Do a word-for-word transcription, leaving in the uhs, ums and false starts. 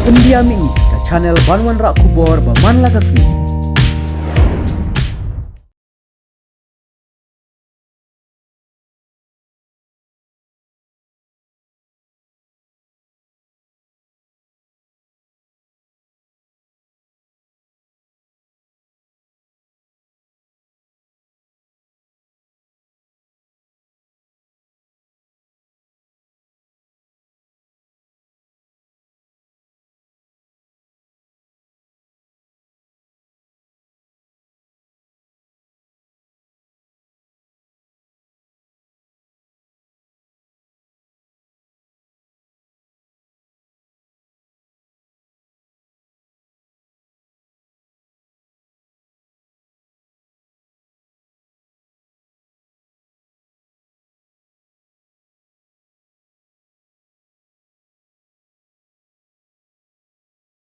Pyndiah mihngi ka channel ban wanrah khubor ba man la ka sngi.